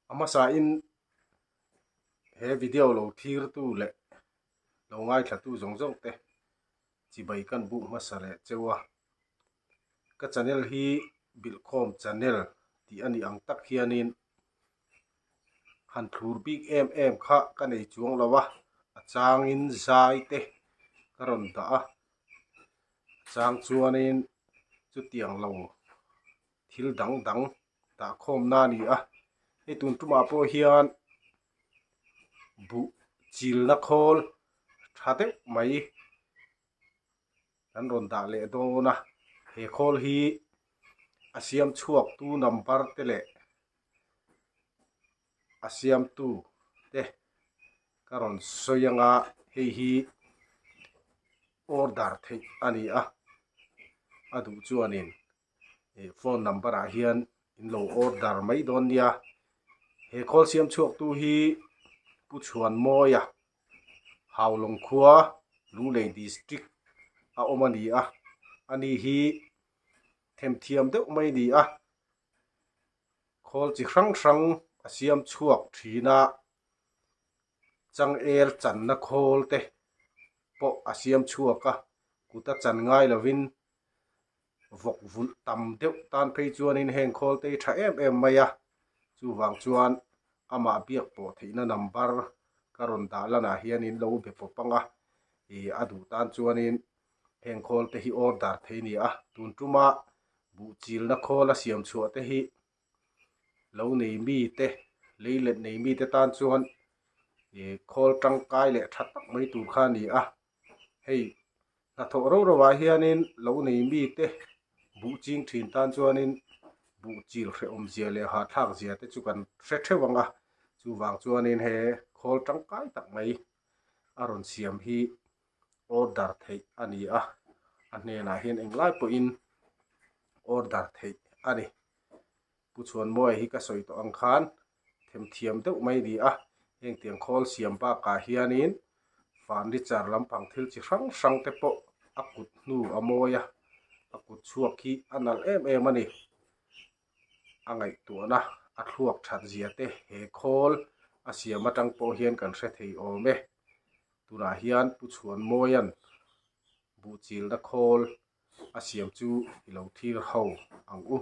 A hmasain he video lo thirtu leh lo ngaithlatu zawng zawng te chibai kan buk hmasa leh cheu a. Ka channel hi Bilhkhawm channel tih a nih ang tak hianin han thlur bik em em kha ka nei chuang lo a, a changin zai te ka rawn dah a, a chang chuanin chutiang lo thil dang dang dah khawmna a ni a. Hei tun tumah pawh hian buh chilna khawl tha deuh mai kan rawn dah leh dawn a he khawl hi a siam chhuak tu number te leh a siam tu te ka rawn sawi anga hei hi order theih a ni a a duh chuanin ih phone number ah hian in lo order mai dawn nia he khawl siam chhuak tu hi Pu Chhuanmawia Haulawng khua Lunglei district a awm a ni a ani hi themthiam deuh mai a ni a khawl chi hrang hrang a siam chhuak thin a changel channa khawl te pawh a siam chhuak a kut a chan ngai lovin vawk vulh tam deuh tan phei chuanin heng khawl te hi tha em em mai a chuvang chuan amah biak pawh theihna number ka rawn dah lanah hianin lo be pawp ang a ih a duh tan chuanin heng khawl te hi order thei a ni a tun tuma buh chilna khawl a siam chhuah te hi lo nei mi te lei let nei mi te tan chuan ih khawl tangkai leh tha tak mai tur kha a ni a hei. Hnathawh ro ro ah hianin lo nei mite buh ching thin tan chuanin buh chil hrehawm zia leh hahthlak zia te chu kan hre theuh ang a, chuvang chuanin he khawl tangkai tak mai a rawn siam hi order theih a ni a, a hnenah hian englai pawhin order theih a ni. Pu Chhuanmawia hi ka sawi tawh ang khan themthiam deuh mai a ni a, heng tiang khawl siam bakah hianin furniture lampang thil chi hrang hrang te pawh a kut hnu a mawi a, a kut chhuak hi a nalh em em a ni. A ngaihtuahna a thluak that zia te he khawl a siam atang pawh hian kan hre thei awm e. Tunah hian Pu Chhuanmawia'n buhchilna khawl a siam chu i lo thil ho ang u.